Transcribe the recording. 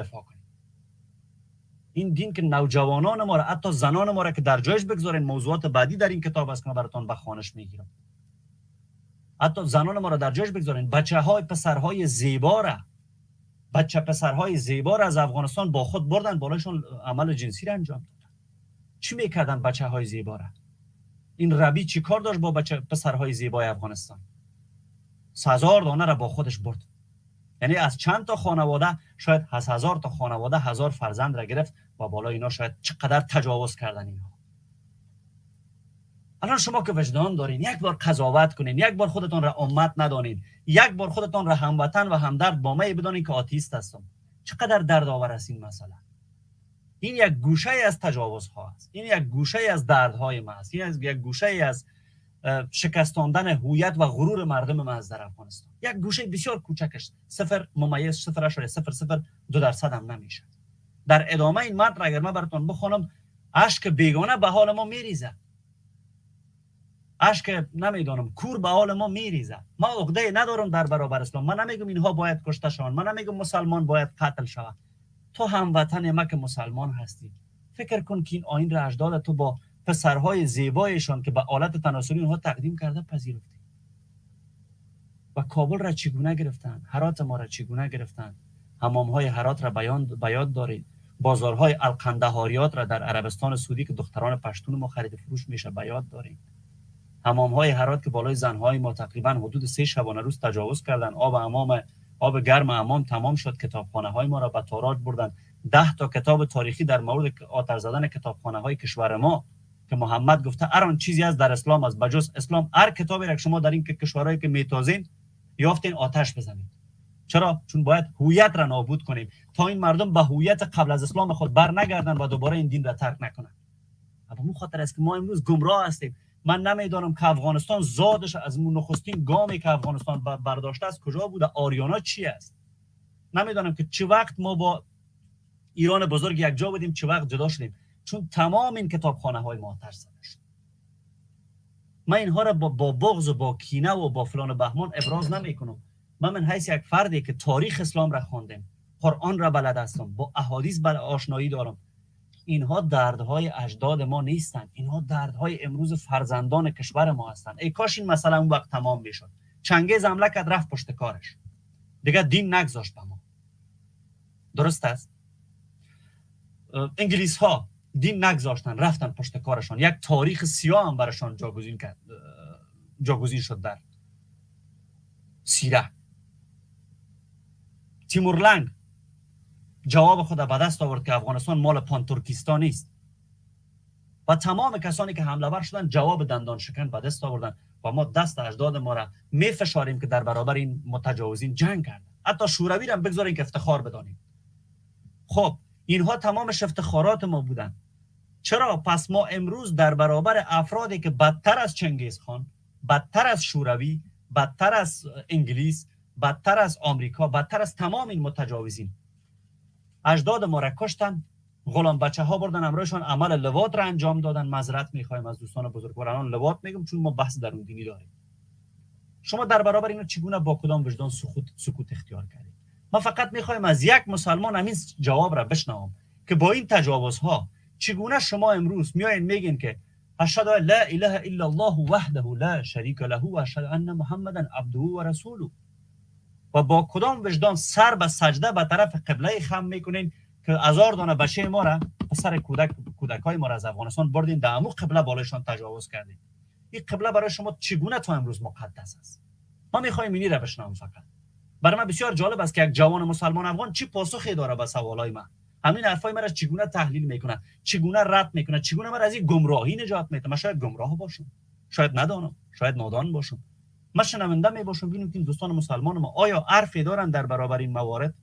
دفاع کنیم. این دین که نوجوانان ما را، حتی زنان ما را که در جایش بگذارین، موضوعات بعدی در این کتاب است که من براتون به خوانش میگیرم، حتی زنان ما را در جایش بگذارین، بچه های پسرهای زیبا را، بچه پسرهای زیبا را از افغانستان با خود بردن، بالایشون عمل جنسی را انجام دادن. چی میکردن بچه های زیبا را؟ این ربی چی کار داشت با بچه پسرهای زیبای افغانستان؟ 1000 دانه را با خودش برد. یعنی از چند تا خانواده، شاید از 1000 تا خانواده 1000 فرزند را گرفت و بالای اینا شاید چقدر تجاوز کردن اینها. الان شما که وجدان دارین، یک بار قضاوت کنین، یک بار خودتان را امت ندانین، یک بار خودتان را هموطن و همدرد با ما بدانین که آتیست هستم. چقدر درد آور است این مسئله. این یک گوشه از تجاوزها است، این یک گوشه از دردهای ما است، این یک گوشه از شکستاندن هویت و غرور مردم ما است در افغانستان. یک گوشه بسیار کوچکش، 0.0.002% هم نمیشه. در ادامه این متن اگر من براتون بخوانم، اشک بیگانه به حال ما میریزه، اشک نمیدانم کور به حال ما میریزه. ما عقده ندارم در برابر اسلام. من نمیگم اینها باید کشته شوند، من نمیگم مسلمان باید قتل شود. تو هموطن ما که مسلمان هستی، فکر کن که این آیین را اجداد تو با پسرهای زیبایشان که به آلت تناسلی اونها تقدیم کرده پذیرفتی. و کابل را چگونه گرفتن، هرات ما را چگونه گرفتن، حمام های هرات را بیاد دارید، بازارهای القندهاریات را در عربستان سعودی که دختران پشتون ما خرید فروش میشه بیاد دارید، حمام های هرات که بالای زنهای ما تقریبا حدود 3 شبانه روز تجاوز کردن، آب حمام، آب گرم حمام تمام شد، کتابخانه های ما را به تاراج بردن، 10 تا کتاب تاریخی در مورد آتش زدن کتابخانه های کشور ما که محمد گفته هر آن چیزی از در اسلام است بجز اسلام، هر کتابی را که شما در این کشورهایی که میتازین یافتین آتش بزنید. چرا؟ چون باید هویت را نابود کنیم تا این مردم به هویت قبل از اسلام خود بر نگردن و دوباره این دین را ترک نکنن. به اون خاطر است که ما امروز گمراه هستیم. من نمیدانم که افغانستان زادش از اون نخستین گامی که افغانستان برداشته است کجا بوده، آریانا چی است؟ نمیدانم که چه وقت ما با ایران بزرگ یک جا بودیم، چه وقت جدا شدیم، چون تمام این کتابخانه های ما آتش زده شد. من اینها را با بغض و با کینه و با فلان و بهمان ابراز نمی کنم. من حیث یک فردی که تاریخ اسلام را خواندم، قرآن را بلد هستم، با احادیث آشنایی دارم، اینها دردهای اجداد ما نیستند، اینها دردهای امروز فرزندان کشور ما هستند. ای کاش این مسئله اون وقت تمام میشد. چنگیز حمله کرد، رفت پشت کارش، دیگه دین نگذاشت به ما. درست است؟ انگلیس ها دین نگذاشتن، رفتن پشت کارشان، یک تاریخ سیاه هم برشان جاگزین کرد، جاگزین شد در سیره. تیمورلنگ جواب خود به دست آورد که افغانستان مال پانترکیستان نیست و تمام کسانی که حمله ور شدن جواب دندان شکن به دست آوردن و ما دست اجداد ما را میفشاریم که در برابر این متجاوزین جنگ کردن. حتی شوروی را بگذاریم که افتخار بدانیم. خب اینها تمامش افتخارات ما بودن. چرا پس ما امروز در برابر افرادی که بدتر از چنگیز خان، بدتر از شوروی، بدتر از انگلیس، بدتر از آمریکا، بدتر از تمام این متجاوزین، اجداد ما را کشتن، غلام بچه ها بردن امرایشان عمل لواط را انجام دادن. معذرت میخوایم از دوستان بزرگوار، الان لواط میگم چون ما بحث درون دینی داریم. شما در برابر اینا چگونه با کدام وجدان سکوت اختیار کردید؟ ما فقط میخوایم از یک مسلمان همین جواب را بشنوم که با این تجاوزها چگونه شما امروز میایین میگین که اشهد لا اله الا الله وحده لا شریک له و اشهد ان محمدا عبده و رسوله، و با کدام وجدان سر به سجده به طرف قبله خم میکنین که هزار دانه بچه ما را، پسر کودک، کودک های ما را از افغانستان بردین، در امو قبله بالایشان تجاوز کردین؟ این قبله برای شما چگونه تا امروز مقدس است؟ ما میخوایم اینی را بشنوم فقط. برای من بسیار جالب است که یک جوان مسلمان افغان چی پاسخی داره به سوالای من، همین حرفای من را چگونه تحلیل میکنه، چگونه رد میکنه، چگونه من از این گمراهی نجات میده. من شاید گمراه باشم، شاید ندانم، شاید نادان باشم. من شنونده می باشم، ببینیم که دوستان مسلمان ما آیا حرفی دارن در برابر این موارد.